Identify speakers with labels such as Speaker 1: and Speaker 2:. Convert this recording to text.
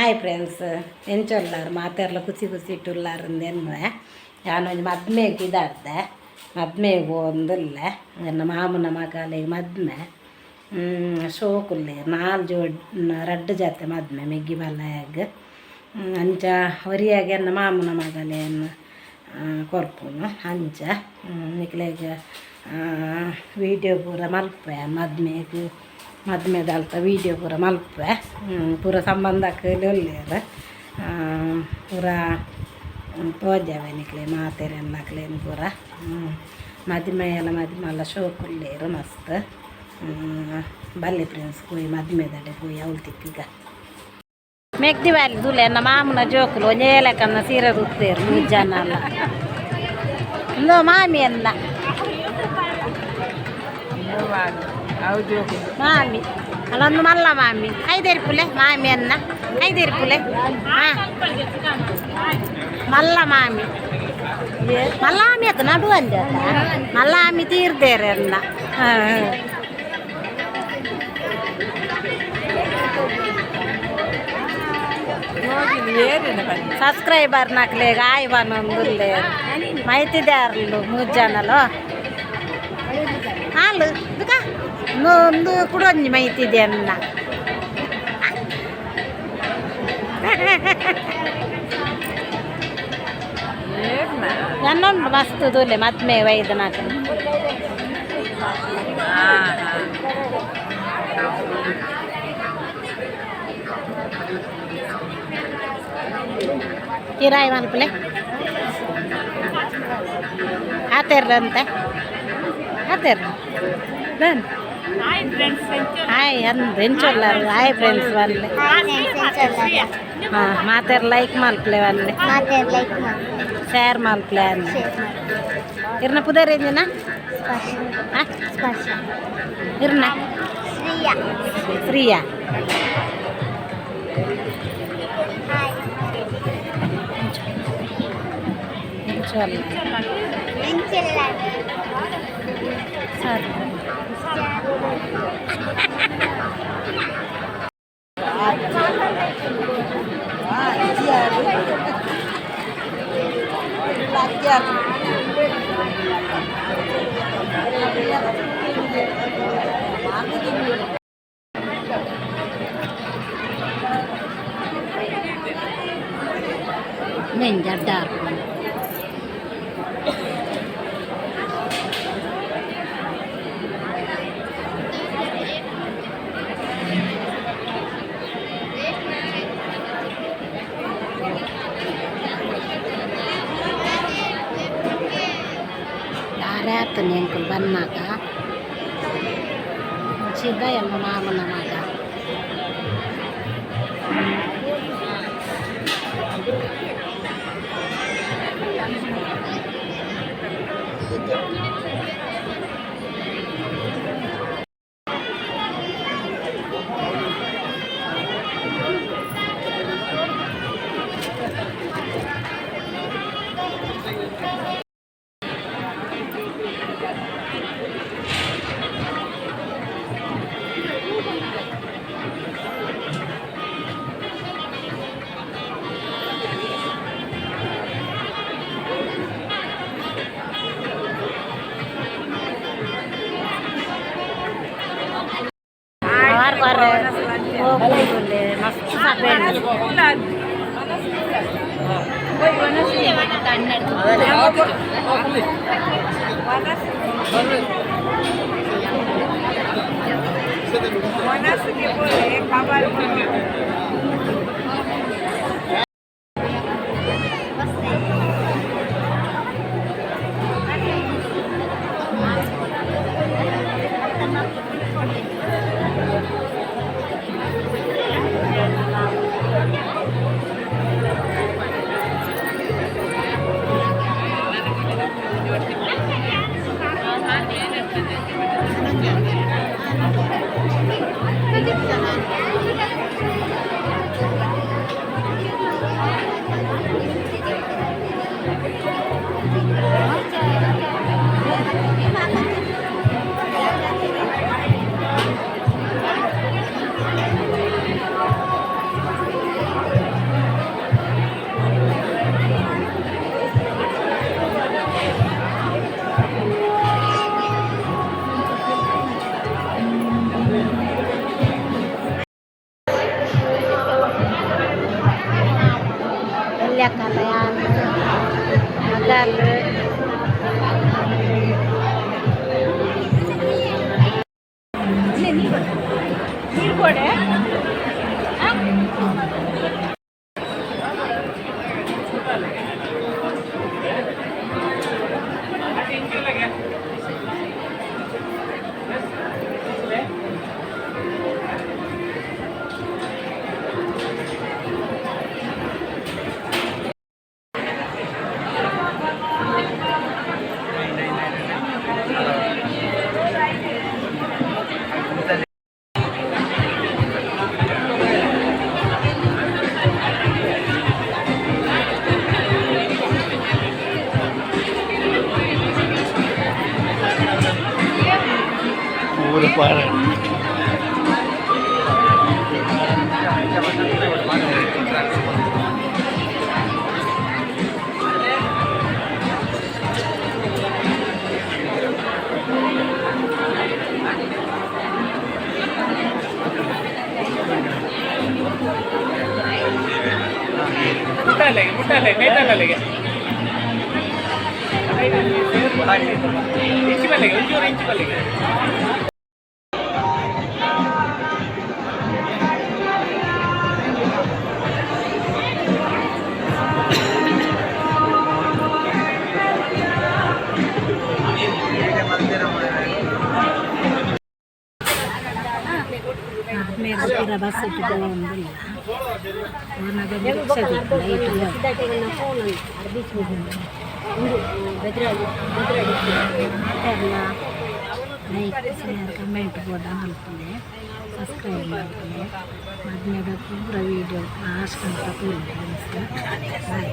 Speaker 1: Hi friends, ಎಂಚೊಲ್ಲಾರು ಮಾತೆರ್ಲ ಖುಷಿ ಖುಷಿ ಇಟ್ಟುಲ್ಲಾರಂದೆನ್ನುವೆ. ಯಾನೊಂಜಿ ಮದ್ಮೆಗ್ ಪಿದಾಡ್ದೆ. ಮದ್ಮೆಗ್ ಪೋವೊಂದುಲ್ಲೆ. ಎನ್ನ ಮಾಮುನ ಮಗಲೆಗ್ ಮದ್ಮೆ. ಶೋಕುಲ್ಲೆ ನಾಲ್ ಜೋಡ್ ರಡ್ಡ್ ಜತೆ ಮದ್ಮೆ ಮೆಗ್ಗಿ ಬಲ್ಲಾಯಗ್. ಅಂಚ ಒರಿಯಾಗೆ ಎನ್ನ ಮಾಮುನ ಮಗಲೇನ್ ಕೊರ್ಪುನು. ಅಂಚ ನಿಕ್ಲೆಗ್ ವೀಡಿಯೋ ಪೂರ ಮಲ್ಪೆ. ಮದ್ಮೆಗ್ ಮದ್ಮೆದಲ್ತ ವೀಡಿಯೋ ಪೂರ ಮಲ್ಪೆ. ಪೂರ ಸಂಬಂಧಕ್ಕಲು ಉಲ್ಲೆರ್. ಪೂರ ತೋಜಾವೆ ನಿಕ್ಲೆ ಮಾತೆರೆನ್ನಕ್ಲೆನ್ ಪೂರ. ಮದಿಮೆ ಎಲ್ಲ ಮದಿಮಲ್ಲ ಶೋಕುಲ್ಲೇರು ಮಸ್ತ್. ಬಲ್ಲೆ ಫ್ರೆಂಡ್ಸ್, ಪೋಯಿ ಮದ್ಮೆದಡೆ ಪೋಯಿ ಅವ್ಲು ತಿಕ್ಕಗ. ಮೆಗ್ದಿ ಬಾಲಿ ತೂಲೆ, ಎನ್ನ ಮಾಮುನ ಜೋಕುಲು ಒಂಜೇ ಲೆಕ್ಕನ ಸೀರೆ ತುತ್ತೇರು ಮೂಜಿ ಜನ ಅಲ್ಲ. ಇಂದು ಮಾಮಿ ಎಲ್ಲ ಮಾಮಿ ಅಲ್ಲೊಂದು ಮಲ್ಲ ಮಾಮಿ. ಐದೇರಿಪುಲೆ ಮಾಮಿ ಅನ್ನ ಐದೇರಿಪುಲೆ. ಹಾಂ, ಮಲ್ಲ ಮಾಮಿ, ಮಲ್ಲ ಆಮಿ ಅದು ನಡು ಅಂಜ ಮಲ್ಲ ಆಮಿ ತೀರ್ದೇರೆ ಅನ್ನ. ಹಾಂ, ಸಬ್ಸ್ಕ್ರೈಬರ್ ನಕ್ಲೆಗ್ ಆಯ್ ಬನ್ನೊಂದುಲ್ಲೆ. ಮೈತಿದಾರ್ಲು ಮೂಜಿ ಜನಲು. ಹಾಲು ದುಕ ಒಂದು ಕುಡೊಂಜಿ ಮೈತಿದೆ ಅನ್ನ. ನನ್ನೊಂದು ಮಸ್ತ್ ತೂಲೆ ಮದ್ಮೆ ವೈದ್ಯನಾಕಲು. ಕಿರಾಯಿ ಮಲ್ಪಲೆ ಆತೇರ್ಲಂತೆ ಆತೇರ್. ಹಾಯ್ ಅಂದ್ ಎಂಚೊಲ್ಲಾರು? ಹಾಯ್ ಫ್ರೆಂಡ್ಸ್ ವಲ್ಲೆ. ಹಾಂ, ಮಾತೆರ್ ಲೈಕ್ ಮಲ್ಪಲೆ ವಲ್ಲೆ, ಶೇರ್ ಮಲ್ಪಲೆ ಅಂದ್. ಇರ್ನ ಪುದರ್ ಎಂಜಿನ? ಇರ್ನ ಶ್ರೀಯಾ. ಎಂಚೊಲ್ಲ ಸರಿ. ಮೆಂಜ ಅಡ್ಡ. ದಾರ್ಯಾತನ ಎಂಕುಲು ಬನ್ನಾಗ ಸಿದ್ಧ ಎನ್ನ ಮಾಮನ ಮಗ. ಕೊರ್ರೆ ಹೋಗ್ಬೋದು ಮಸ್ತ್ ಸಭೆ.
Speaker 2: খাবার.
Speaker 1: ಕೊಡೆ.
Speaker 3: ಪೂರ ಪಾರ.
Speaker 4: ಮುಟ್ಟಲ್ಲ, ಮುಟ್ಟಲ್ಲ, ಕೈತಲ್ಲಲ್ಲಿಗೆ ಇಂಚು ಬಲ್ಲಿಗೆ, ಒಂಚೂರು ಇಂಚು ಬಲ್ಲಿಗೆ.
Speaker 1: ಮೇರೆ ಬಸ್ ಇಟ್ಟು ಹೋಗೋದಿಲ್ಲ. ರಿಕ್ಷಾ ಎಲ್ಲ. ಲೈಕ್, ಶೇರ್, ಕಮೆಂಟ್ ಬೋರ್ಡ್ ಮಲ್ಪುಲೆ, ಸಬ್ಸ್ಕ್ರೈಬ್ ಮಲ್ಪುಲೆ. ಮದ್ಮೆದ ಪೂರ ವೀಡಿಯೋ ಲಾಸ್ಟ್ ಅಂತ ತೂಲೆ. ಬಾಯ್.